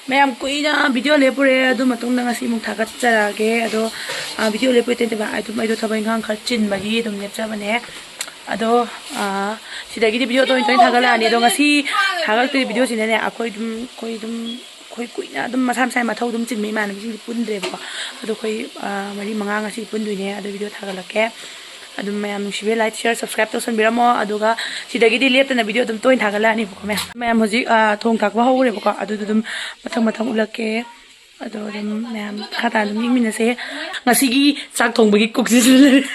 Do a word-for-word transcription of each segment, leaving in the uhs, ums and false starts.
ꯃꯌꯥꯝ ꯀꯨꯏꯅ ꯚꯤꯗꯤꯑꯣ ꯂꯦꯞꯄꯨꯔꯦ, ꯑꯗꯨ ꯃꯇꯨꯡꯗ ꯉꯁꯤ ꯑꯃꯨꯛ ꯊꯥꯒꯠꯆꯔꯛꯑꯒꯦ꯫ ꯑꯗꯣ, ꯑ, ꯚꯤꯗꯤꯑꯣ ꯂꯦꯞꯄꯨꯔꯦ ꯇꯦꯟꯇꯦꯕ, ꯑꯗꯨꯝ ꯑꯩꯗꯣ ꯊꯕꯛ ꯏꯪꯈꯥꯡ ꯈꯔ ꯆꯤꯟꯕꯒꯤ ꯑꯗꯨꯝ ꯂꯦꯞꯆꯕꯅꯦ꯫ ꯑꯗꯣ, ꯑ, ꯁꯤꯗꯒꯤꯗꯤ ꯚꯤꯗꯤꯑꯣ ꯇꯣꯏ ꯇꯣꯏꯅ ꯊꯥꯒꯠꯂꯛꯑꯅꯤ꯫ ꯑꯗꯣ ꯉꯁꯤ ꯊꯥꯒꯠꯂꯛꯇꯣꯏ ꯚꯤꯗꯤꯑꯣꯁꯤꯅꯅꯦ, ꯑꯩꯈꯣꯏ ꯑꯗꯨꯝ, ꯑꯩꯈꯣꯏ ꯑꯗꯨꯝ, ꯑꯩꯈꯣꯏ ꯀꯨꯏꯅ ꯑꯗꯨꯝ ꯃꯁꯥ ꯃꯁꯥꯒꯤ ꯃꯊꯧ ꯑꯗꯨꯝ ꯆꯤꯟꯕ ꯏꯃꯥꯟꯅꯕꯤꯁꯤꯡꯁꯦ ꯄꯨꯟꯗ꯭ꯔꯦꯕꯀꯣ꯫ ꯑꯗꯣ ꯑꯩꯈꯣꯏ, ꯑ, ꯃꯔꯤ ꯃꯉꯥ ꯉꯁꯤ ꯄꯨꯟꯗꯣꯏꯅꯦ꯫ ꯑꯗꯣ ꯚꯤꯗꯤꯑꯣ ꯊꯥꯒꯠꯂꯛꯀꯦ꯫ ꯑꯗꯨꯝ ꯃꯌꯥꯝ ꯅꯨꯡꯁꯤꯕꯤꯔ like, share, subscribe ꯇꯧꯁꯟꯕꯤꯔꯝꯃꯣ꯫ ꯑꯗꯨꯒ ꯁꯤꯗꯒꯤꯗꯤ ꯂꯦꯞꯇꯅ ꯚꯤꯗꯤꯑꯣ ꯑꯗꯨꯝ ꯇꯣꯏꯅ ꯊꯥꯒꯠꯂꯛꯑꯅꯤꯕꯀꯣ ꯃꯌꯥꯝ꯫ ꯃꯌꯥꯝ ꯍꯧꯖꯤꯛ, ꯑ, ꯊꯣꯡ ꯊꯥꯛꯄ ꯍꯧꯔꯦꯕꯀꯣ꯫ ꯑꯗꯨꯗꯣ ꯑꯗꯨꯝ ꯃꯊꯪ ꯃꯊꯪ ꯎꯠꯂꯛꯀꯦ꯫ ꯑꯗꯣ ꯑꯗꯨꯝ ꯃꯌꯥꯝ ꯃꯈꯥ ꯇꯥꯅ ꯑꯗꯨꯝ ꯌꯦꯡꯃꯤꯟꯅꯁꯦ꯫ ꯉꯁꯤꯒꯤ ꯆꯥꯛ ꯊꯣꯡꯕꯒꯤ ꯀꯨꯛꯁꯤꯁꯨ ꯂꯩꯔꯦ꯫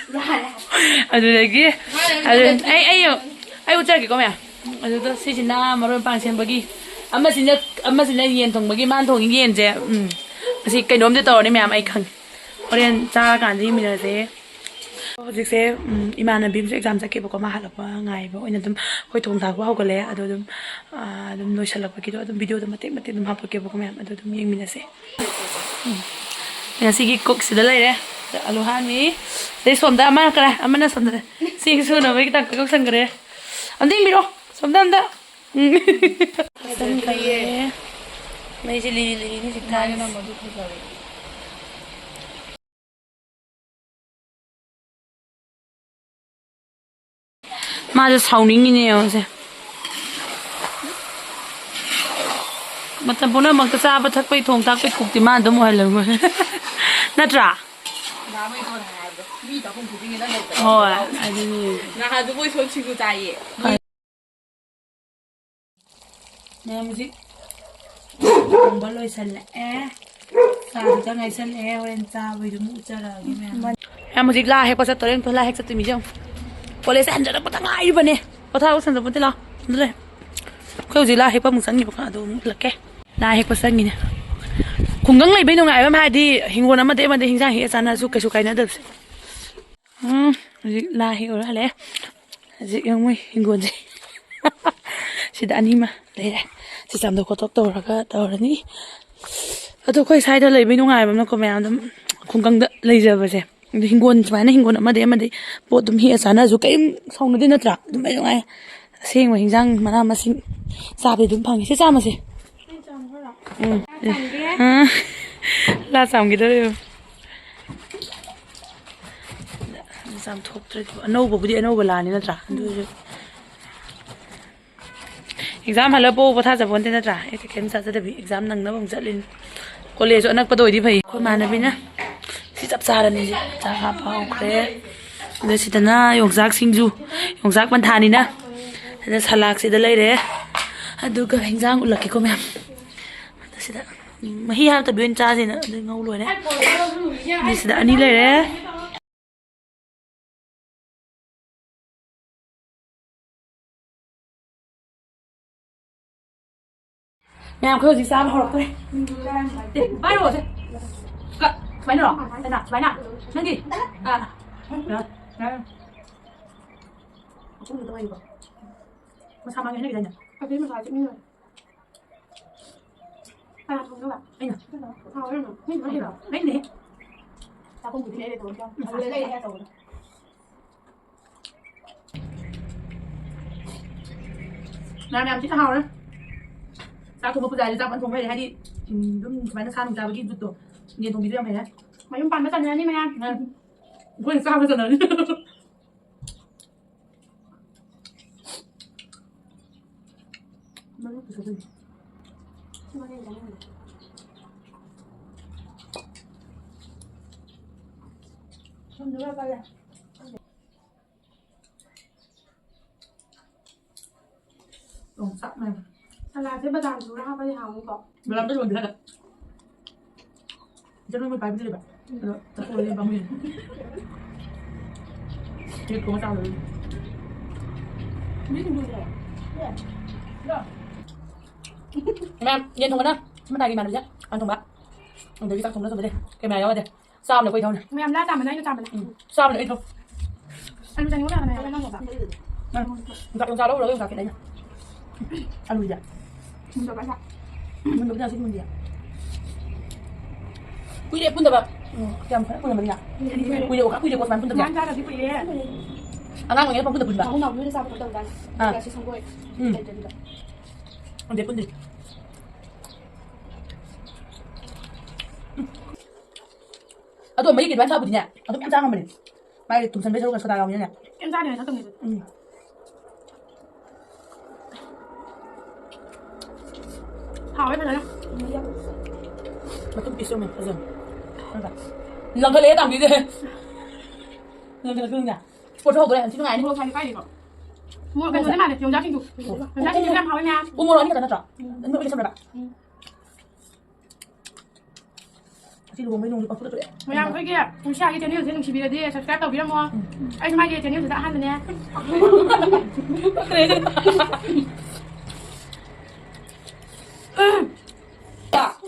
ꯑꯗꯨꯗꯒꯤ ꯑꯗꯨ ꯑꯩ, ꯑꯩ, ꯑꯩ ꯎꯠꯆꯔꯒꯦꯀꯣ ꯃꯌꯥꯝ꯫ ꯑꯗꯨꯗ ꯁꯤꯁꯤꯅ ꯃꯔꯣꯏ ꯃꯄꯥꯡ ꯁꯦꯝꯕꯒꯤ, ꯑꯃꯁꯤꯅ, ꯑꯃꯁꯤꯅ ꯌꯦꯟ ꯊꯣꯡꯕꯒꯤ, ꯃꯥꯅ ꯊꯣꯡꯉꯤ ꯌꯦꯟꯁꯦ꯫ ꯎꯝ, ꯑꯁꯤ ꯀꯩꯅꯣꯝꯗꯤ ꯇꯧꯔꯅꯤ ꯃꯌꯥꯝ, ꯑꯩ ꯈꯪꯉꯦ꯫ ꯍꯣꯔꯦꯟ ꯆꯥꯔꯀꯥꯟꯗ ꯌꯦꯡꯃꯤꯟꯅꯔꯁꯦ꯫ ꯍꯧꯖꯤꯛꯁꯦ, ꯎꯝ, ꯏꯃꯥꯟꯅꯕꯤ ꯑꯃꯁꯨ exam ꯆꯠꯈꯤꯕꯀꯣ, ꯃꯥ ꯍꯜꯂꯛꯄ ꯉꯥꯏꯕ ꯑꯣꯏꯅ ꯑꯗꯨꯝ ꯑꯩꯈꯣꯏ ꯊꯣꯡ ꯊꯥꯛꯄ ꯍꯧꯒꯠꯂꯦ꯫ ꯑꯗꯣ ꯑꯗꯨꯝ, ꯑꯥ, ꯑꯗꯨꯝ ꯂꯣꯏꯁꯤꯜꯂꯛꯄꯒꯤꯗꯣ ꯑꯗꯨꯝ ꯚꯤꯗꯤꯑꯣꯗꯣ ꯃꯇꯦꯛ ꯃꯇꯦꯛ ꯑꯗꯨꯝ ꯍꯥꯞꯄꯛꯀꯦꯕꯀꯣ ꯃꯌꯥꯝ, ꯑꯗꯣ ꯑꯗꯨꯝ ꯌꯦꯡꯃꯤꯟꯅꯁꯦ꯫ ꯎꯝ꯫ ꯉꯁꯤꯒꯤ ꯀꯨꯛꯁꯤꯗ ꯂꯩꯔꯦ꯫ ꯑꯂꯨ ꯍꯥꯟꯅꯤ꯫ ꯑꯗꯩ ꯁꯣꯝꯗ ꯑꯃꯅ ꯀꯔꯥꯏ? ꯑꯃꯅ ꯁꯣꯝꯗ꯫ ꯆꯦꯡ ꯁꯨꯅꯕꯒꯤ ꯇꯥꯡꯀꯛ ꯌꯧꯁꯟꯈ꯭ꯔꯦ꯫ ꯑꯝꯇ ꯌꯦꯡꯕꯤꯔꯣ꯫ ꯁꯣꯝꯗ ꯑꯝꯇ꯫ ꯎꯝ꯫ ꯆꯪꯈ꯭ꯔꯦ꯫ ꯃꯩꯁꯦ ꯂꯤꯔꯤ ꯂꯤꯔꯤꯅꯤ ꯍꯧꯖꯤꯛ ꯊꯥꯔꯤꯁꯦ꯫ ꯃꯥꯁꯦ ꯁꯥꯎꯅꯤꯡꯉꯤꯅꯦ ꯌꯦꯡꯉꯣꯁꯦ꯫ ꯃꯇꯝ ꯄꯨꯝꯅꯃꯛꯇ ꯆꯥꯕ ꯊꯛꯄꯩ, ꯊꯣꯡ ꯊꯥꯛꯄꯩ ꯀꯨꯛꯇꯤ ꯃꯥ ꯑꯗꯨꯝ ꯑꯣꯏꯍꯜꯂꯒ ꯂꯣꯏꯔꯦ꯫ ꯅꯠꯇ꯭ꯔꯥ? ꯍꯣꯏ, ꯑꯗꯨꯅꯤ꯫ ꯅꯍꯥꯟꯗꯨ ꯃꯣꯏ ꯁꯣꯝ ꯁꯤꯡꯖꯨ ꯆꯥꯏꯌꯦ꯫ ꯃꯌꯥꯝ ꯍꯧꯖꯤꯛ ꯊꯣꯡꯕ ꯂꯣꯏꯁꯜꯂꯛꯑꯦ꯫ ꯆꯥꯗꯨꯗ ꯉꯥꯏꯁꯜꯂꯛꯑꯦ, ꯍꯣꯔꯦꯟ ꯆꯥꯕꯩꯗꯨ ꯑꯃꯨꯛ ꯎꯠꯆꯔꯛꯑꯒꯦ ꯃꯌꯥꯝ꯫ ꯃꯌꯥꯝ ꯍꯧꯖꯤꯛ ꯂꯥ ꯍꯦꯛꯄ ꯆꯠꯇꯣꯔꯦ, ꯑꯝꯇ ꯂꯥ ꯍꯦꯛ ꯆꯠꯇꯣꯏ ꯃꯤꯁꯦ ꯌꯦꯡꯉꯨ꯫ ꯀꯣꯂꯦꯖꯁꯦ ꯍꯟꯖꯜꯂꯛꯄꯗ ꯉꯥꯏꯔꯤꯕꯅꯦ꯫ ꯄꯣꯊꯥꯕ ꯁꯟꯖꯜꯂꯛꯄ ꯅꯠꯇꯦ, ꯂꯥꯎ꯫ ꯑꯗꯨ ꯂꯩ꯫ ꯑꯩꯈꯣꯏ ꯍꯧꯖꯤꯛ ꯂꯥ ꯍꯦꯛꯄ ꯑꯃꯨꯛ ꯆꯪꯉꯤꯕꯀꯣ, ꯑꯗꯨ ꯑꯃꯨꯛ ꯎꯠꯂꯛꯀꯦ꯫ ꯂꯥ ꯍꯦꯛꯄ ꯆꯪꯉꯤꯅꯦ꯫ ꯈꯨꯡꯒꯪ ꯂꯩꯕꯩ ꯅꯨꯡꯉꯥꯏꯕ ꯑꯃ ꯍꯥꯏꯔꯗꯤ ꯍꯤꯡꯒꯣꯜ ꯑꯃꯗꯩ ꯑꯃꯗꯩ ꯍꯤꯟꯖꯥꯡ ꯍꯦꯛꯑ ꯆꯥꯅꯔꯁꯨ ꯀꯩꯁꯨ ꯀꯥꯏꯅꯗꯕꯁꯦ꯫ ꯎꯝ, ꯍꯧꯖꯤꯛ ꯂꯥ ꯍꯦꯛ ꯎꯔ ꯍꯜꯂꯛꯑꯦ꯫ ꯍꯧꯖꯤꯛ ꯌꯦꯡꯉꯨ ꯃꯣꯏ ꯍꯤꯡꯒꯣꯜꯁꯦ꯫ ꯁꯤꯗ ꯑꯅꯤꯃ ꯂꯩꯔꯦ꯫ ꯁꯤ ꯆꯥꯝꯊꯣꯛ ꯈꯣꯠꯇꯣꯛ ꯇꯧꯔꯒ ꯇꯧꯔꯅꯤ꯫ ꯑꯗꯣ ꯑꯩꯈꯣꯏ ꯁ꯭ꯋꯥꯏꯗ ꯂꯩꯕꯩ ꯅꯨꯡꯉꯥꯏꯕ ꯑꯃꯅꯀꯣ ꯃꯌꯥꯝ ꯑꯗꯨꯝ ꯈꯨꯡꯒꯪꯗ ꯂꯩꯖꯕꯁꯦ꯫ ꯑꯗꯨ ꯍꯤꯡꯒꯣꯜ ꯁꯨꯃꯥꯏꯅ ꯍꯤꯡꯒꯣꯜ ꯑꯃꯗꯩ ꯑꯃꯗꯩ ꯄꯣꯠ ꯑꯗꯨꯝ ꯍꯦꯛꯑ ꯆꯥꯅꯔꯁꯨ ꯀꯔꯤꯝ ꯁꯥꯎꯅꯗꯦ ꯅꯠꯇ꯭ꯔꯥ? ꯑꯗꯨꯃꯥꯏꯅ ꯅꯨꯡꯉꯥꯏ꯫ ꯑꯁꯦꯡꯕ ꯍꯤꯟꯖꯥꯡ ꯃꯅꯥ ꯃꯁꯤꯡ ꯆꯥꯕꯗꯤ ꯑꯗꯨꯝ ꯐꯪꯉꯤ꯫ ꯁꯤ ꯆꯥꯝꯃꯁꯦ꯫ ꯎꯝ꯫ ꯑꯥ, ꯂꯥ ꯆꯥꯝꯈꯤꯗꯧꯔꯦ꯫ ꯆꯥꯝꯊꯣꯛꯇ꯭ꯔꯗꯤ ꯑꯅꯧꯕꯕꯨꯗꯤ ꯑꯅꯧꯕ ꯂꯥꯅꯤ ꯅꯠꯇ꯭ꯔꯥ? ꯑꯗꯨ ꯑꯣꯏꯔꯁꯨ ꯑꯦꯛꯖꯥꯝ ꯍꯜꯂ ꯄꯣ ꯄꯣꯊꯥꯖꯕ ꯅꯠꯇꯦ ꯅꯠꯇ꯭ꯔꯥ? ꯑꯩ ꯀꯩꯝ ꯆꯥꯖꯗꯕꯤ ꯑꯦꯛꯖꯥꯝ ꯅꯪꯅꯕ ꯑꯃꯨꯛ ꯆꯠꯂꯤꯅꯤ꯫ ꯀꯣꯂꯦꯖꯁꯨ ꯑꯅꯛꯄꯗ ꯑꯣꯏꯗꯤ ꯐꯩ꯫ ꯑꯩꯈꯣꯏ ꯏꯃꯥꯟꯅꯕꯤꯅ ꯁꯤ ꯆꯞ ꯆꯥꯔꯅꯤ꯫ ꯁꯤ ꯆꯥꯛ ꯍꯥꯞꯄ ꯍꯧꯈ꯭ꯔꯦ꯫ ꯑꯗ ꯁꯤꯗꯅ ꯌꯣꯡꯆꯥꯛ ꯁꯤꯡꯖꯨ, ꯌꯣꯡꯆꯥꯛ ꯄꯟꯊꯥꯅꯤꯅ꯫ ꯑꯗ ꯁꯂꯥꯗꯁꯤꯗ ꯂꯩꯔꯦ꯫ ꯑꯗꯨꯒ ꯍꯤꯟꯖꯥꯡ ꯎꯠꯂꯛꯀꯦꯀꯣ ꯃꯌꯥꯝ꯫ ꯑꯗ ꯁꯤꯗ ꯃꯍꯤ ꯍꯥꯞꯇꯕꯤ ꯑꯣꯏꯅ ꯆꯥꯁꯦꯅ ꯑꯗꯨ ꯉꯧ ꯂꯣꯏꯔꯦ꯫ ꯑꯗ ꯁꯤꯗ ꯑꯅꯤ ꯂꯩꯔꯦ꯫ ꯃꯌꯥꯝ, ꯑꯩꯈꯣꯏ ꯍꯧꯖꯤꯛ ꯆꯥꯕ ꯍꯧꯔꯛꯇꯣꯔꯦ꯫ ꯑꯦ, ꯄꯥꯏꯔꯣ ꯁꯦ꯫ ꯀ-, ꯁꯨꯃꯥꯏꯅꯔꯣ? ꯀꯅꯥ? ꯁꯨꯃꯥꯏꯅ? ꯅꯪꯒꯤ? ꯑꯥ꯫ ꯃꯁꯥ ꯃꯥꯡꯉꯦ ꯍꯥꯏꯅꯈꯤꯗꯥꯏꯅꯦ? ꯑꯗꯨꯗꯤ ꯃꯁꯥ ꯆꯤꯛꯅꯤꯡꯉꯦ꯫ ꯀꯅꯥ ꯊꯣꯡꯗꯣꯏꯕ? ꯑꯩꯅ꯫ ꯍꯥꯎꯔꯦ ꯌꯥꯝꯅ꯫ ꯅꯣꯏ ꯊꯣꯡꯉꯤꯔꯣ? ꯑꯩꯅꯦ꯫ ꯆꯥꯛꯈꯨꯝꯕꯨꯗꯤ ꯂꯩꯔꯦ ꯑꯗꯨꯝ꯫ ꯎꯝ, ꯑꯗꯨꯗ ꯂꯩꯔꯦ ꯑꯆꯧꯕꯗꯣ꯫ ꯃꯌꯥꯝ ꯌꯥꯝ ꯊꯤꯅ ꯍꯥꯎꯔꯦ꯫ ꯆꯥꯛ ꯊꯣꯡꯕ ꯄꯨꯖꯥꯔꯤ ꯆꯥꯛ ꯐꯖꯅ ꯊꯣꯡꯕ ꯍꯩꯔꯦ꯫ ꯍꯥꯏꯗꯤ, ꯎꯝ, ꯑꯗꯨꯝ ꯁꯨꯃꯥꯏꯅ ꯁꯥ ꯅꯨꯡ ꯆꯥꯕꯒꯤ ꯖꯨꯠꯇꯣ꯫ ꯌꯦꯟ ꯊꯣꯡꯕꯤꯁꯨ ꯌꯥꯝ ꯍꯩꯔꯦ꯫ ꯃꯌꯨꯝ ꯄꯥꯟꯕ ꯆꯠꯅꯔꯅꯤ ꯃꯌꯥꯝ꯫ ꯎꯝ꯫ ꯑꯩꯈꯣꯏꯅ ꯆꯥꯕ ꯆꯠꯅꯔꯅꯤ꯫ ꯃꯔꯨ ꯄꯨꯊꯣꯛꯇꯣꯏꯅꯦ꯫ ꯁꯤ ꯃꯔꯨ ꯆꯥꯅꯤꯡꯗꯦ꯫ ꯊꯨꯝꯗꯨꯒ ꯀꯜꯂꯦ꯫ ꯌꯣꯡꯆꯥꯛ ꯃꯌꯥꯝ꯫ ꯁꯂꯥꯗꯁꯦ ꯕꯗꯥꯝ ꯁꯨꯔ ꯍꯥꯞꯄꯗꯤ ꯍꯥꯎꯅꯤꯀꯣ? ꯕꯗꯥꯝꯗꯤ ꯌꯣꯟꯗꯦ ꯁ꯭ꯋꯥꯏꯗ꯫ ꯏꯆꯦ ꯅꯣꯏ ꯃꯣꯏ ꯄꯥꯏꯕꯗꯤ ꯂꯩꯕ꯫ ꯑꯗꯣ ꯆꯠꯊꯣꯛꯑꯗꯤ ꯄꯥꯝꯃꯨꯏ꯫ ꯌꯦꯟ ꯊꯣꯡꯉ ꯆꯥꯕꯗꯨꯗꯤ꯫ ꯃꯌꯥꯝ, ꯌꯦꯟ ꯊꯣꯡꯕꯅ ꯁꯤ ꯃꯇꯥꯏꯒꯤ ꯏꯃꯥꯟꯅꯕꯤꯁꯦ ꯌꯥꯝ ꯊꯣꯡꯕ꯫ ꯑꯗꯒꯤ ꯆꯥꯛ ꯊꯣꯡꯕꯅ ꯊꯣꯡꯕꯗꯤ ꯀꯦꯃꯦꯔꯥ ꯌꯥꯎꯔꯗꯤ꯫ ꯆꯥꯕꯅ ꯑꯩꯈꯣꯏ ꯏꯊꯧꯅꯦ꯫ ꯃꯌꯥꯝ ꯂꯥ ꯆꯥꯝꯕꯅ ꯑꯩꯅ ꯆꯥꯝꯕꯅꯦ꯫ ꯎꯝ, ꯆꯥꯕꯅ ꯑꯩ ꯏꯊꯧ꯫ ꯑꯂꯨ ꯆꯥꯅꯤꯡꯕ ꯃꯌꯥꯝ ꯂꯩ ꯅꯪ ꯂꯧꯕ꯫ ꯎꯝ, ꯌꯣꯡꯆꯥꯛ ꯌꯣꯡꯆꯥꯛ ꯂꯧꯔꯒ ꯌꯣꯡꯆꯥꯛ ꯈꯦꯠꯅꯩꯅ꯫ ꯑꯂꯨꯁꯦ꯫ ꯃꯨꯟꯗꯕ ꯑꯩꯅ꯫ ꯃꯨꯟꯗꯕꯗꯤ ꯌꯥꯝ ꯊꯤꯅ ꯃꯨꯟꯗꯦ꯫ ꯀꯨꯏꯔꯦ ꯄꯨꯟꯗꯕ꯫ ꯎꯝ, ꯌꯥꯝ ꯐꯖꯅ ꯄꯨꯟꯗꯕꯅꯤꯅ꯫ ꯀꯨꯏꯔꯦ꯫ ꯀꯨꯏꯔꯦꯀꯣ, ꯀꯨꯏꯔꯦꯀꯣ ꯁꯨꯃꯥꯏꯅ ꯄꯨꯟꯗꯕꯁꯦ꯫ ꯁꯨꯃꯥꯏꯅ ꯆꯥꯗꯕꯗꯤ ꯀꯨꯏꯔꯦ꯫ ꯑꯉꯥꯡ ꯑꯣꯏꯔꯤꯉꯩ ꯄꯪꯄꯨꯟꯗ ꯄꯨꯟꯕ꯫ ꯅꯥꯎ ꯅꯥꯎꯕꯤ ꯍꯣꯏꯗ ꯆꯥꯕ ꯀꯩꯅꯣ ꯇꯧꯗꯥꯏꯅꯦ? ꯑꯥ꯫ ꯂꯩꯇ꯭ꯔꯗꯤ ꯂꯣꯏꯔꯦ꯫ ꯎꯝ꯫ ꯂꯩꯇ꯭ꯔꯗꯤ ꯂꯣꯏꯔꯦ꯫ ꯑꯗꯩ ꯄꯨꯟꯗ꯭ꯔꯤ꯫ ꯎꯝ꯫ ꯑꯗꯣ ꯃꯌꯦꯛꯀꯤ ꯑꯗꯨꯃꯥꯏꯅ ꯊꯛꯑꯕꯨꯗꯤꯅꯦ ꯑꯗꯨꯝ ꯌꯥꯝ ꯆꯥ ꯉꯝꯕꯅꯦ꯫ ꯃꯥꯒꯤ ꯇꯨꯝꯁꯟꯕꯩ ꯁꯔꯨꯛ ꯁꯣꯗꯥ ꯌꯥꯎꯕꯅꯤꯅꯅꯦ꯫ ꯀꯩꯝ ꯆꯥꯗ꯭ꯔꯤꯉꯩ ꯊꯛꯇꯧꯅꯦ ꯑꯗꯨꯗꯤ꯫ ꯎꯝ꯫ ꯍꯥꯎꯋꯦ ꯐꯖꯅ꯫ ꯃꯇꯨꯝ ꯄꯤꯁ ꯑꯃ ꯐꯖꯅ꯫ ꯂꯪꯈꯠꯂꯛꯑꯦ ꯇꯥꯡꯕꯤꯁꯦ꯫ ꯂꯪꯈꯠꯂꯛꯄꯅꯤꯅꯦ꯫ ꯏꯁꯄꯣꯔꯠꯁꯨ ꯍꯧꯗꯣꯔꯦ꯫ ꯌꯥꯝ ꯊꯤ ꯅꯨꯡꯉꯥꯏꯔꯅꯤ꯫ ꯃꯣꯔꯣꯛ ꯁꯥꯏꯗꯤ ꯀꯥꯏꯗꯩꯅꯣ? ꯃꯣꯔꯣꯛ ꯀꯩꯅꯣꯅꯦ ꯃꯥꯜꯂꯦ, ꯌꯣꯡꯆꯥꯛꯁꯤꯡꯗꯨ꯫ ꯎꯝ꯫ ꯌꯣꯡꯆꯥꯛꯁꯤꯡꯗꯨ ꯌꯥꯝ ꯍꯥꯎꯋꯦ ꯃꯌꯥꯝ꯫ ꯎ ꯃꯣꯔꯣꯛ ꯑꯅꯤ ꯈꯛꯇ ꯅꯠꯇ꯭ꯔꯣ? ꯎꯝ꯫ ꯑꯅꯤꯃꯛ ꯂꯣꯏ ꯁꯝꯅꯕ? ꯎꯝ꯫ ꯑꯁꯤ ꯂꯨꯍꯣꯡꯕꯩ ꯅꯣꯡꯁꯨ ꯄꯪꯐꯨꯗ ꯊꯣꯛꯑꯦ꯫ ꯃꯌꯥꯝ ꯑꯩꯈꯣꯏꯒꯤ ꯅꯨꯡꯁꯤꯌꯥꯒꯤ channelꯁꯦ ꯅꯨꯡꯁꯤꯕꯤꯔꯗꯤ subscribe ꯇꯧꯕꯤꯔꯝꯃꯣ꯫ ꯎꯝ꯫ ꯑꯩꯁꯨ ꯃꯥꯒꯤ channelꯁꯤꯗ ꯑꯍꯥꯟꯕꯅꯦ꯫ ꯄꯛꯇ꯭ꯔꯦ ꯑꯩꯗꯤ꯫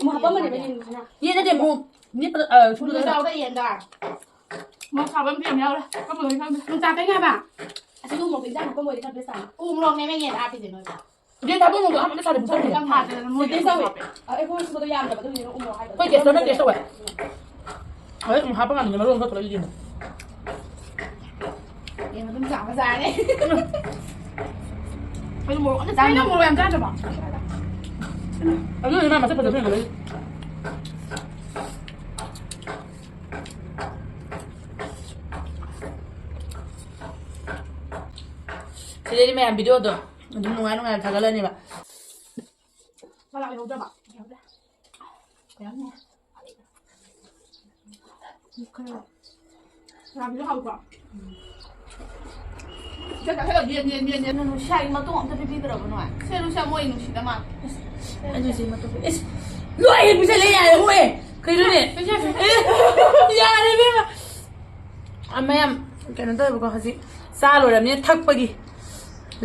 ꯑꯃꯨꯛ ꯍꯥꯞꯄꯝꯕꯅꯦꯕ ꯌꯦꯟꯁꯤꯅ꯫ ꯌꯦꯟ ꯅꯠꯇꯦ, ꯃꯣꯔꯣꯛ ꯃꯦꯠꯄꯗ, ꯑ, ꯁꯨꯕꯗ ꯆꯥꯎꯗ ꯌꯦꯟꯗ꯫ ꯃꯣꯔꯣꯛ ꯁꯥꯕ ꯑꯃ ꯌꯥꯝ ꯌꯥꯎꯔꯦ꯫ ꯀꯔꯝꯕꯅꯣ ꯈꯪꯗꯦ꯫ ꯌꯣꯡꯆꯥꯛ ꯀꯩꯅꯦ ꯍꯥꯏꯕ? ꯑꯁꯤ ꯎ ꯃꯣꯔꯣꯛꯇꯣ ꯏꯟꯖꯥꯡ ꯍꯥꯞꯄꯝꯕ ꯑꯣꯏꯗꯤ ꯈꯔ best ꯇꯥꯅꯤ꯫ ꯎ ꯃꯣꯔꯣꯛꯅꯦꯕ ꯌꯦꯟꯗ ꯍꯥꯞꯄꯤꯁꯦ ꯅꯣꯏꯕꯣ꯫ ꯌꯦꯟ ꯊꯥꯕ ꯃꯣꯔꯣꯛꯇꯣ ꯍꯥꯞꯄꯗ ꯁꯥꯗꯦ ꯄꯨꯡꯁꯥꯗ ꯌꯥꯝ ꯌꯥꯝ ꯊꯥꯗꯦ꯫ ꯊꯥꯗꯦꯗꯅ ꯃꯣꯏꯗꯤ taste ꯇꯧꯋꯦ꯫ ꯍꯥꯞꯄꯦ꯫ ꯑ, ꯑꯩꯈꯣꯏ ꯁꯨꯕꯗꯣ ꯌꯥꯝꯗꯕ ꯑꯗꯨꯒꯤꯅꯦ ꯎ ꯃꯣꯔꯣꯛ ꯍꯥꯏꯗꯣ꯫ ꯑꯩꯈꯣꯏ guest ꯅ taste ꯇꯧꯋꯦ꯫ ꯍꯣꯏ, ꯑꯃꯨꯛ ꯍꯥꯞꯄ ꯀꯥꯟꯗ ꯃꯔꯣꯟ ꯈꯔ ꯊꯣꯛꯂꯛꯏ ꯌꯦꯡꯉꯣ꯫ ꯌꯦꯟ ꯑꯗꯨꯝ ꯆꯥꯕ ꯆꯥꯔꯦ꯫ ꯑꯩꯁꯨ ꯃꯣꯔꯣꯛ ꯑꯝꯇ ꯆꯥꯅꯤꯡꯗꯦ꯫ ꯅꯪ ꯃꯣꯔꯣꯛ ꯌꯥꯝ ꯆꯥꯗ꯭ꯔꯕꯣ? ꯑꯗꯨꯅꯅꯦ ꯃꯥ ꯃꯁꯛ ꯐꯖꯕ ꯍꯦꯟꯒꯠꯂꯛꯏꯁꯦ꯫ ꯁꯤꯗꯩꯗꯤ ꯃꯌꯥꯝ videoꯗꯣ ꯑꯗꯨꯝ ꯅꯨꯡꯉꯥꯏ ꯅꯨꯡꯉꯥꯏꯅ ꯊꯥꯒꯠꯂꯅꯦꯕ꯫ ꯁꯂꯥꯗ ꯂꯩꯍꯧꯗ꯭ꯔꯕ? ꯂꯩꯍꯧꯗ꯭ꯔꯦ꯫ ꯂꯩꯔꯝꯅꯤ꯫ ꯈꯔ ꯁꯂꯥꯗꯁꯨ ꯍꯥꯎꯕ꯭ꯔꯣ? ꯁꯤꯗ ꯆꯥꯁꯜꯂꯣ꯫ ꯌꯦꯟ, ꯌꯦꯟ, ꯌꯦꯟ, ꯌꯦꯟ꯫ ꯅꯨꯡꯁꯤꯌꯥꯒꯤ ꯃꯇꯣꯡ ꯑꯝꯇ ꯄꯤꯕꯤꯗ꯭ꯔꯕꯣ ꯅꯣꯏ? ꯁꯦ, ꯅꯨꯡꯁꯤꯌꯥ ꯃꯣꯏ ꯅꯨꯡꯁꯤꯗ ꯃꯥꯜꯂꯦ꯫ ꯑꯗꯨꯁꯦ ꯃꯇꯣꯡ ꯄꯤ-, ꯏꯁ, ꯂꯣꯏ ꯍꯦꯛ ꯄꯤꯁꯜꯂꯦ, ꯌꯥꯔꯦ, ꯍꯣꯏ꯫ ꯀꯩꯅꯣꯅꯦ? ꯄꯤꯁꯜꯂꯦ꯫ ꯑꯦ, ꯌꯥꯔꯦ, ꯏꯕꯦꯝꯃ꯫ ꯑ, ꯃꯌꯥꯝ ꯀꯩꯅꯣ ꯇꯧꯋꯦꯕꯀꯣ, ꯍꯧꯖꯤꯛ ꯆꯥ ꯂꯣꯏꯔꯕꯅꯤꯅ ꯊꯛꯄꯒꯤ,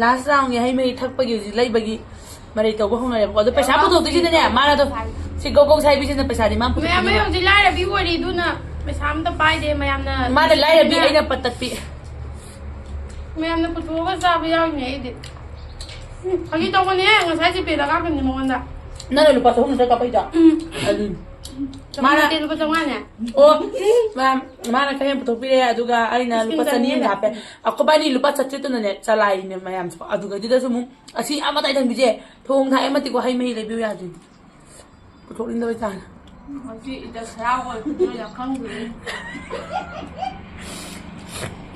last roundꯒꯤ ꯍꯩ ꯃꯍꯤ ꯊꯛꯄꯒꯤ ꯍꯧꯖꯤꯛ ꯂꯩꯕꯒꯤ ꯃꯔꯩ ꯇꯧꯕ ꯍꯧꯅꯔꯦꯕꯀꯣ꯫ ꯑꯗꯣ ꯄꯩꯁꯥ ꯄꯨꯊꯣꯛꯇꯣꯏꯁꯤꯅꯅꯦ, ꯃꯥꯅ ꯑꯗꯣ ꯁꯤ ꯒꯧ ꯒꯧ ꯁꯥꯏꯕꯤꯁꯤꯅ ꯄꯩꯁꯥꯗꯤ ꯃꯥ ꯃꯌꯥꯝ, ꯃꯌꯥꯝ ꯄꯨꯊꯣꯛꯇꯣꯏꯅꯦꯕ꯫ ꯍꯧꯖꯤꯛ ꯂꯥꯏꯔꯕꯤ ꯑꯣꯏꯔꯤ, ꯑꯗꯨꯅ ꯄꯩꯁꯥ ꯑꯝꯇ ꯄꯥꯏꯗꯦ ꯃꯌꯥꯝꯅ꯫ ꯃꯥꯅ ꯂꯥꯏꯔꯕꯤ, ꯑꯩꯅ ꯄꯠꯇꯠꯄꯤ꯫ ꯃꯌꯥꯝꯅ ꯄꯨꯊꯣꯛꯑꯒ ꯆꯥꯕ ꯌꯥꯎꯔꯤꯅꯦ ꯑꯩꯗꯤ꯫ ꯎꯝ, ꯐꯥꯒꯤ ꯇꯧꯕꯅꯦ, ꯉꯁꯥꯏ GPayꯗ ꯀꯥꯞꯈꯤꯕꯅꯦ ꯃꯉꯣꯟꯗ꯫ ꯅꯪꯅ ꯂꯨꯄꯥ ꯆꯍꯨꯝ ꯅꯠꯇ꯭ꯔ ꯀꯥꯞꯄꯛꯏꯗꯣ? ꯎꯝ꯫ ꯑꯗꯨꯅꯤ꯫ ꯃꯥꯅ ꯅꯠꯇꯦ, ꯂꯨꯄꯥ ꯆꯥꯝꯃꯉꯥꯅꯦ꯫ ꯑꯣ, ꯃꯥ-, ꯃꯥꯅ ꯈꯔ ꯍꯦꯟꯅ ꯄꯨꯊꯣꯛꯄꯤꯔꯦ, ꯑꯗꯨꯒ ꯑꯩꯅ ꯂꯨꯄꯥ ꯆꯅꯤ ꯑꯃ ꯍꯥꯞꯄꯦ꯫ ꯑꯩꯈꯣꯏꯕꯥꯅꯤ ꯂꯨꯄꯥ ꯆꯥꯇ꯭ꯔꯦꯠꯇꯨꯅꯅꯦ ꯆꯂꯥꯏꯔꯤꯅꯦ ꯃꯌꯥꯝꯁꯦ꯫ ꯑꯗꯨꯒꯗꯨꯗꯁꯨ ꯑꯃꯨꯛ ꯑꯁꯤ ꯑꯥ ꯃꯇꯥꯏ ꯊꯝꯕꯤꯁꯦ ꯊꯣꯡ ꯊꯥꯛꯑꯦ ꯃꯇꯤꯛꯀꯣ ꯍꯩ ꯃꯍꯤ ꯂꯩꯕꯤꯌꯨ ꯌꯥꯗ꯭ꯔꯤꯅꯦ꯫ ꯄꯨꯊꯣꯛꯅꯤꯡꯗꯕꯩ ꯆꯥꯡ꯫ ꯉꯁꯤ ꯏꯖꯠ ꯁꯔꯥ ꯑꯣꯏꯕꯗꯨꯅ ꯈꯪꯗ꯭ꯔꯦ꯫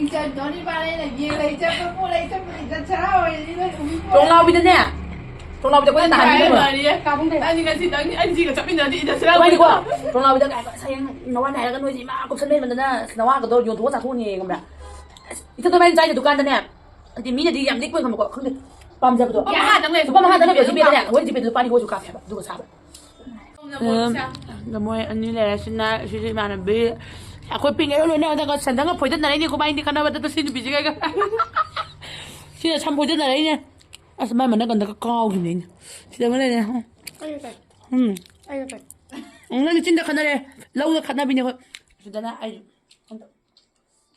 ꯏꯖꯠꯇꯣ ꯅꯤꯄꯥ ꯂꯩꯅ ꯌꯦꯡ ꯂꯩ ꯆꯠꯄ ꯄꯣꯠ ꯂꯩ ꯆꯠꯄ ꯏꯖꯠ ꯁꯔꯥ ꯑꯣꯏꯔꯗꯤ ꯅꯣꯏ ꯎꯕꯤ ꯄꯣꯠ꯫ ꯇꯣꯡꯂꯥꯎꯕꯤꯗꯅꯦ꯫ ꯇꯣꯡꯂꯥꯎꯕꯤꯗ ꯑꯩꯈꯣꯏꯅ ꯅꯍꯥꯟ ꯍꯥꯏꯔꯦ ꯄꯤꯕ꯫ ꯃꯥꯔꯤꯌꯦ꯫ ꯀꯥꯕꯨꯡꯗꯦ꯫ ꯑꯩꯗꯤ ꯉꯁꯤꯗꯪ ꯑꯩꯁꯤꯒ ꯆꯠꯃꯤꯟꯅꯗꯤ ꯏꯖꯠ ꯁꯔꯥ ꯇꯣꯡꯂꯥꯎꯕꯤꯗ ꯑꯣꯏꯕ꯫ ꯀꯥꯏ ꯁꯌꯦꯡ ꯅꯋꯥꯅ ꯍꯥꯏꯔꯒ ꯅꯣꯏꯁꯦ ꯏꯃꯥ ꯀꯨꯞꯁꯟꯕ ꯍꯦꯟꯃꯟꯗꯅ ꯅꯋꯥꯒꯗꯣ ꯌꯣꯟꯊꯣꯛꯑ ꯆꯥꯊꯣꯛꯑꯅꯤ ꯈꯪꯕ꯭ꯔꯥ? ꯑꯁ, ꯏꯊꯟꯗ ꯃꯥꯏꯅ ꯆꯥꯏꯁꯦ ꯗꯨꯀꯥꯟꯗꯅꯦ꯫ ꯍꯥꯏꯗꯤ ꯃꯤꯅꯗꯤ ꯌꯥꯝ ꯂꯤꯛꯄ ꯈꯪꯕꯀꯣ ꯈꯪꯗꯦ꯫ ꯄꯥꯝꯖꯕꯗꯣ꯫ ꯌꯥꯝ ꯍꯥꯗꯪ ꯂꯩ꯫ ꯂꯨꯄꯥ ꯃꯉꯥꯗ ꯅꯠꯇ꯭ꯔꯣ ꯖꯤꯄꯦꯗꯅꯦ? ꯍꯣꯏ ꯖꯤꯄꯦꯗ ꯂꯨꯄꯥ ꯅꯤꯐꯨꯁꯨ ꯀꯥꯞꯄꯦ ꯍꯥꯏꯕ ꯑꯗꯨꯒ ꯁꯥꯕ꯫ ꯎꯝ, ꯃꯣꯏ ꯑꯅꯤ ꯂꯩꯔꯦ꯫ ꯁꯤꯅ, ꯁꯤꯁꯨ ꯏꯃꯥꯟꯅꯕꯤ꯫ ꯑꯩꯈꯣꯏ ꯄꯤꯛꯏꯉꯩ ꯂꯣꯏꯅ ꯍꯟꯗꯛ ꯁꯟꯗꯪꯒ ꯐꯣꯏꯗꯠꯅꯔꯛꯏꯅꯦ ꯀꯃꯥꯏꯅꯗꯤ ꯈꯠꯅꯕꯗ ꯁꯤ ꯅꯨꯄꯤꯁꯤꯒ ꯑꯩꯒ꯫ ꯁꯤꯅ ꯁꯝ ꯐꯣꯏꯗꯠꯅꯔꯛꯏꯅꯦ꯫ ꯑꯁ, ꯃꯥꯏ ꯃꯅꯥꯀꯟꯗꯒ ꯀꯥꯎꯈꯤꯕꯅꯦ ꯑꯩꯅ꯫ ꯁꯤꯗ ꯑꯃ ꯂꯩꯔꯦ꯫ ꯑꯩꯒ ꯀꯩ? ꯎꯝ꯫ ꯑꯩꯒ ꯀꯩ? ꯎꯝ, ꯅꯪ ꯆꯤꯟꯗ ꯈꯠꯅꯔꯦ꯫ ꯂꯧꯗ ꯈꯠꯅꯕꯤꯅꯦ ꯑꯩꯈꯣꯏ꯫ ꯁꯤꯗꯅ ꯑꯩ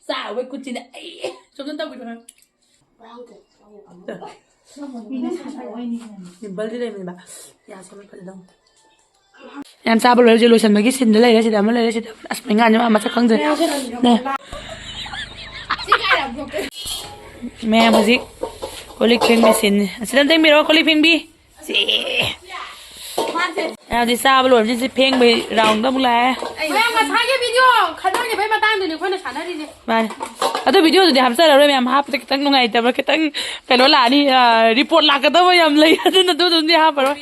ꯆꯥꯎꯕꯩ ꯈꯨꯠꯁꯤꯅ ꯑꯩ ꯁꯣꯝꯗ ꯇꯧꯕꯤꯔꯣ꯫ ꯄꯤꯝꯄꯜꯗꯤ ꯂꯩꯕꯅꯦꯕ꯫ ꯌꯥ ꯁꯦꯝꯕ ꯐꯖꯅ꯫ ꯌꯥꯝ ꯆꯥꯕ ꯂꯣꯏꯔꯁꯦ, ꯂꯣꯏꯁꯟꯕꯒꯤ ꯁꯤꯟꯗ ꯂꯩꯔꯦ꯫ ꯁꯤꯗ ꯑꯃ ꯂꯩꯔꯦ, ꯁꯤꯗ ꯑꯃ꯫ ꯑꯁ, ꯃꯩꯉꯥꯟꯁꯦ ꯃꯥ ꯃꯁꯛ ꯈꯪꯗ꯭ꯔꯦ꯫ ꯅꯦ꯫ ꯃꯌꯥꯝ ꯍꯧꯖꯤꯛ ꯀꯣꯜ ꯂꯤꯛ ꯐꯦꯡꯕ ꯁꯤꯟꯅꯤ꯫ ꯑꯁꯤꯗ ꯑꯝꯇ ꯌꯦꯡꯕꯤꯔꯣ, ꯀꯣꯜ ꯂꯤꯛ ꯐꯦꯡꯕꯤ꯫ ꯁꯤ꯫ ꯌꯥꯗꯤ ꯆꯥꯕ ꯂꯣꯏꯔꯕꯅꯤ, ꯁꯤ ꯐꯦꯡꯕꯩ ꯔꯥꯎꯟꯗ ꯑꯃꯨꯛ ꯂꯥꯛꯑꯦ꯫ ꯃꯌꯥꯝ ꯉꯁꯥꯏꯒꯤ ꯚꯤꯗꯤꯑꯣ ꯈꯠꯅꯈꯤꯕꯩ ꯃꯇꯥꯡꯗꯨꯅꯤ ꯑꯩꯈꯣꯏꯅ ꯁꯥꯟꯅꯔꯤꯁꯦ꯫ ꯃꯥꯅꯦ꯫ ꯑꯗꯨ ꯚꯤꯗꯤꯑꯣꯗꯨꯗꯤ ꯍꯥꯞꯆꯔꯔꯣꯏ ꯃꯌꯥꯝ, ꯍꯥꯞꯄꯗ ꯈꯤꯇꯪ ꯅꯨꯡꯉꯥꯏꯇꯕ꯭ꯔꯥ, ꯈꯤꯇꯪ ꯀꯩꯅꯣ ꯂꯥꯛꯑꯅꯤ, ꯑ, ꯔꯤꯄꯣꯔꯠ ꯂꯥꯛꯀꯗꯕ ꯌꯥꯝ ꯂꯩ, ꯑꯗꯨꯅ ꯑꯗꯨꯗꯨꯝꯗꯤ ꯍꯥꯞꯄꯔꯣꯏ꯫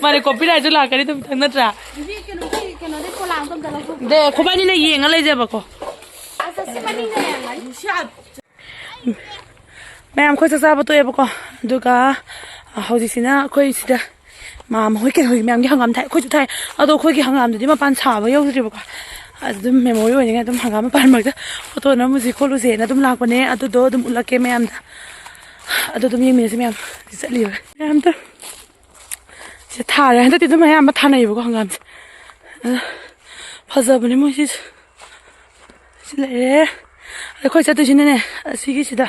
ꯃꯥꯅꯦ, ꯀꯣꯄꯤꯔꯥꯏꯠꯁꯨ ꯂꯥꯛꯀꯅꯤ ꯑꯗꯨꯝ ꯈꯤꯇꯪ, ꯅꯠꯇ꯭ꯔꯥ? ꯏꯕꯤ, ꯀꯩꯅꯣꯒꯤ, ꯀꯩꯅꯣꯗꯩ ꯄꯣꯂꯥꯡꯗꯣ ꯑꯝꯇ ꯂꯧꯊꯣꯛ꯫ ꯗꯦ, ꯑꯩꯈꯣꯏꯕꯥꯅꯤꯅ ꯌꯦꯡꯉ ꯂꯩꯖꯕꯀꯣ꯫ ꯑꯁ, ꯑꯁꯤ ꯃꯅꯤꯡꯗ ꯌꯥꯝ ꯂꯩ꯫ ꯃꯌꯥꯝ ꯑꯩꯈꯣꯏ ꯆꯥꯛ ꯆꯥꯕ ꯇꯣꯛꯑꯦꯕꯀꯣ꯫ ꯑꯗꯨꯒ ꯍꯧꯖꯤꯛꯁꯤꯅ ꯑꯩꯈꯣꯏ ꯁꯤꯗ ꯃꯥꯝꯃ ꯍꯣꯏ ꯀꯩ ꯍꯣꯏ ꯃꯌꯥꯝꯒꯤ ꯍꯪꯒꯥꯝ ꯊꯥꯏ, ꯑꯩꯈꯣꯏꯁꯨ ꯊꯥꯏ꯫ ꯑꯗꯣ ꯑꯩꯈꯣꯏꯒꯤ ꯍꯪꯒꯥꯝꯗꯨꯗꯤ ꯃꯄꯥꯟ ꯁꯥꯕ ꯌꯧꯗ꯭ꯔꯤꯕꯀꯣ꯫ ꯑꯗꯨꯝ ꯃꯦꯃꯣꯔꯤ ꯑꯣꯏꯅꯤꯡꯉꯥꯏ ꯑꯗꯨꯝ ꯍꯪꯒꯥꯝ ꯃꯄꯥꯟ ꯃꯔꯛꯇ ꯐꯣꯇꯣ ꯅꯝꯃꯨꯁꯤ ꯈꯣꯠꯂꯨꯁꯦꯅ ꯑꯗꯨꯝ ꯂꯥꯛꯄꯅꯦ꯫ ꯑꯗꯨꯗꯣ ꯑꯗꯨꯝ ꯎꯠꯂꯛꯀꯦ ꯃꯌꯥꯝꯗ꯫ ꯑꯗꯨ ꯑꯗꯨꯝ ꯌꯦꯡꯃꯤꯟꯅꯁꯤ ꯃꯌꯥꯝ꯫ ꯆꯠꯂꯤꯕ ꯃꯌꯥꯝꯗꯣ꯫ ꯁꯤ ꯊꯥꯔꯦ꯫ ꯍꯟꯗꯛꯇꯤ ꯑꯗꯨꯝ ꯑꯌꯥꯝꯕ ꯊꯥꯅꯩꯌꯦꯕꯀꯣ ꯍꯪꯒꯥꯝꯁꯦ꯫ ꯑꯗꯣ ꯐꯖꯕꯅꯦ ꯃꯣꯏꯁꯤꯁꯨ꯫ ꯁꯤ ꯂꯩꯔꯦ꯫ ꯑꯩꯈꯣꯏ ꯆꯠꯇꯣꯏꯁꯤꯅꯅꯦ, ꯑꯁꯤꯒꯤꯁꯤꯗ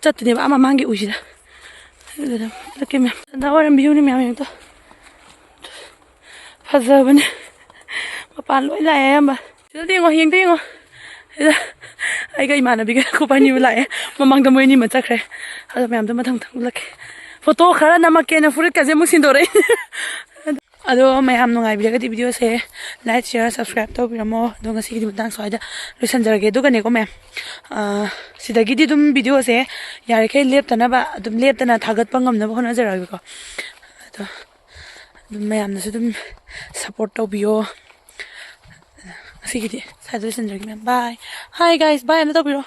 ꯆꯠꯇꯣꯏꯅꯦꯕ, ꯑꯥ ꯃꯃꯥꯡꯒꯤ ꯎꯁꯤꯗ꯫ ꯑꯗꯨꯗ ꯆꯠꯀꯦ ꯃꯌꯥꯝ꯫ ꯁꯟꯗꯥ ꯋꯥꯏꯔꯝ ꯚ꯭ꯌꯨꯅꯤ ꯃꯌꯥꯝ ꯌꯦꯡꯉꯨ ꯇꯨ꯫ ꯐꯖꯕꯅꯦ꯫ ꯃꯄꯥꯟ ꯂꯣꯏ ꯂꯥꯛꯑꯦ ꯑꯌꯥꯝꯕ꯫ ꯁꯤꯗ ꯌꯦꯡꯉꯣ, ꯌꯦꯡꯗ ꯌꯦꯡꯉꯣ꯫ ꯁꯤꯗ ꯑꯩꯒ ꯏꯃꯥꯟꯅꯕꯤꯒ ꯑꯩꯈꯣꯏ ꯑꯅꯤꯕꯨ ꯂꯥꯛꯑꯦ꯫ ꯃꯃꯥꯡꯗ ꯃꯣꯏ ꯑꯅꯤꯃ ꯆꯠꯈ꯭ꯔꯦ꯫ ꯑꯗꯣ ꯃꯌꯥꯝꯗꯣ ꯃꯊꯪ ꯃꯊꯪ ꯎꯠꯂꯛꯀꯦ꯫ ꯐꯣꯇꯣ ꯈꯔ ꯅꯝꯃꯛꯀꯦꯅ ꯐꯨꯔꯤꯠꯀꯁꯦ ꯑꯃꯨꯛ ꯁꯤꯟꯗꯣꯔꯛꯏ꯫ ꯑꯗꯣ ꯃꯌꯥꯝ ꯅꯨꯡꯉꯥꯏꯕꯤꯔꯒꯗꯤ ꯚꯤꯗꯤꯑꯣꯁꯦ like, share, subscribe ꯇꯧꯕꯤꯔꯝꯃꯣ꯫ ꯑꯗꯣ ꯉꯁꯤꯒꯤꯗꯤ ꯃꯇꯥꯡ ꯁ꯭ꯋꯥꯏꯗ ꯂꯣꯏꯁꯤꯟꯖꯔꯒꯦ꯫ ꯑꯗꯨꯒꯅꯦꯀꯣ ꯃꯌꯥꯝ, ꯑꯥ, ꯁꯤꯗꯒꯤꯗꯤ ꯑꯗꯨꯝ ꯚꯤꯗꯤꯑꯣꯁꯦ ꯌꯥꯔꯤꯈꯩ ꯂꯦꯞꯇꯅꯕ, ꯑꯗꯨꯝ ꯂꯦꯞꯇꯅ ꯊꯥꯒꯠꯄ ꯉꯝꯅꯕ ꯍꯣꯠꯅꯖꯔꯛꯑꯒꯦꯀꯣ꯫ ꯑꯗꯣ ꯑꯗꯨꯝ ꯃꯌꯥꯝꯅꯁꯨ ꯑꯗꯨꯝ support ꯇꯧꯕꯤꯌꯣ꯫ ꯉꯁꯤꯒꯤꯗꯤ ꯁ꯭ꯋꯥꯏꯗ ꯂꯣꯏꯁꯤꯟꯖꯔꯒꯦ ꯃꯌꯥꯝ꯫ Bye. Hi guys, bye ꯑꯝꯇ ꯇꯧꯕꯤꯔꯣ꯫